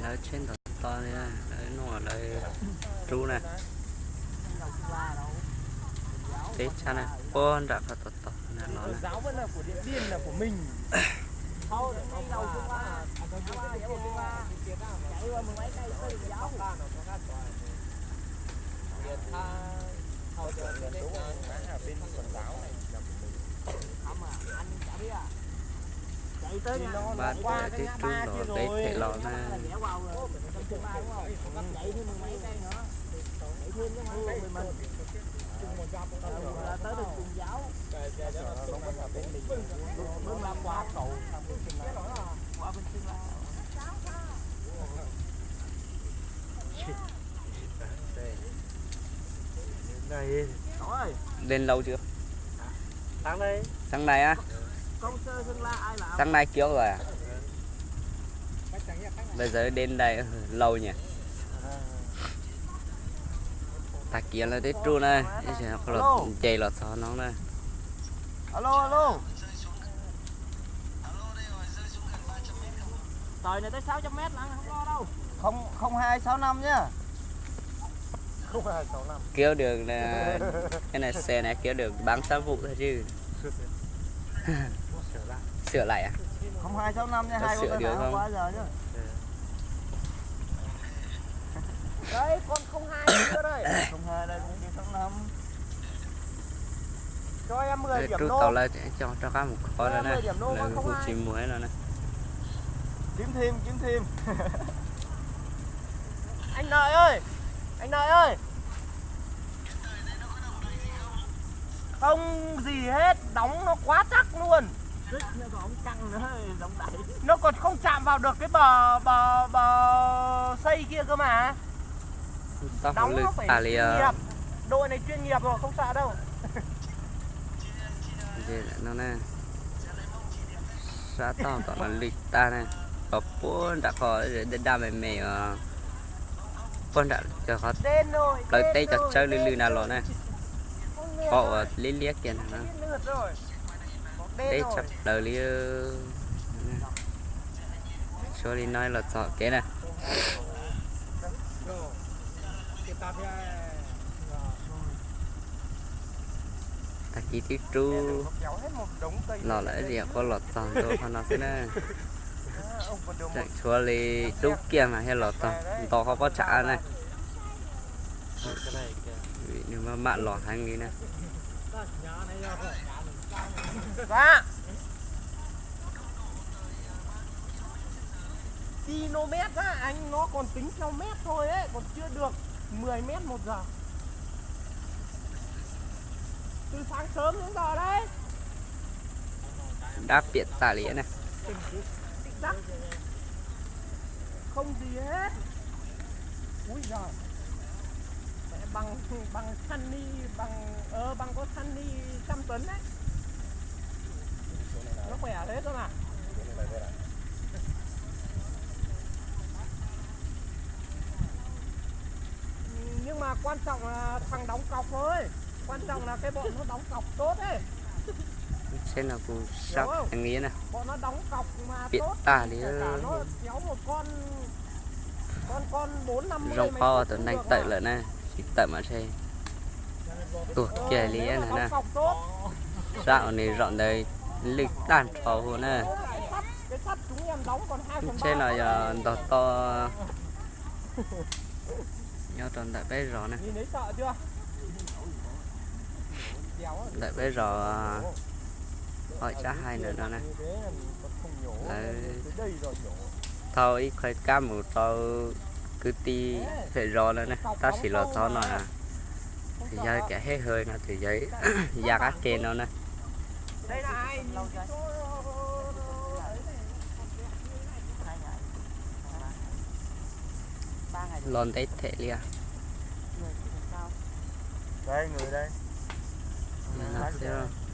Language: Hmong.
Lawv tsheb ntau to li, lawv nuj lawv rub na. Teb tshaj na, puag nram qhov tod tod na los na. Npaj teb teb rub los teb them los na. Lên lầu chưa? Sáng nay á. Sáng nay kéo rồi à? Bây giờ đến đây, ừ, lâu nhỉ? Tag kis lawv teb rub na, ib tsam los nce los txog no na. Alo, alo. Tời này tới sáu trăm mét lận, không lo đâu. Không, không hai sáu năm nhá. Không hai sáu năm. Kéo được là cái này xe này kéo được bán sáu vụ thôi chứ. Sửa lại à? Không hai sáu năm nha, hai con sửa được không? Quá giờ chứ. Đấy, con không hai kia đây. Không hai đây, con kia sáu năm. Cho em mười điểm đô. Rub tau lawm ces coj rov qab mus kho lawm na, lawv kuj tsis muag no na. Kiếm thêm, kiếm thêm. Anh Lợi ơi, anh Lợi ơi. Không gì hết, đóng nó quá chắc luôn. Nó còn không chạm vào được cái bờ, bờ, bờ xây kia cơ mà. Đóng nó phải chuyên nghiệp. Đội này chuyên nghiệp rồi, không sợ đâu. Sab toj tom no lwj tag na, puag nram qhov daj daj me me os, puag nram cov qhov plawv teb cov tsawb lwj lwj na los na, qhov uas liab liab kiag na. Deb tshaj plaws li. Tshuav li no los txog kev na. Tag kis twb rub los lawm, ib yam qhuav los txog ntua qhov no xwb na. Tseem tshuav li dub kiag mas thiaj los txog nto qhov pob tsam na. Nws maj mam los heev li na. Km á, anh, nó còn tính theo mét thôi ấy, còn chưa được mười mét một giờ. Từ sáng sớm đến giờ đấy. Dab piam tas li na. Chắc. Không gì hết. Úi giời. Mẹ bằng, bằng Sunny, bằng, ờ, bằng con Sunny trăm tấn đấy. Nó khỏe thế cơ mà. Nhưng mà quan trọng là thằng đóng cọc thôi. Quan trọng là cái bọn nó đóng cọc tốt ấy. Tsheb no kuj sab heev li na. Bọn nó đóng cọc mà tốt, kể cả nó kéo một con, con, con bốn năm mươi. Zoo qhov tus neeg tawm lawm na, tsis tawm mas ntshe tuag kiag li na. Sab uas nws zom ntawd lwj tag nrho huv na. Tsheb no yog ntog to nyob rau ntawm peb zos na. Ntawm peb zos Hoj Tsab Haij ntawm no na. Lawv thauj ib qho kab mus rau kwv tij pem zos no na, tab sis los txog no na, yog kev hej hawm no ces yog ya qab ke no na. Los ntev them li os. Xwb.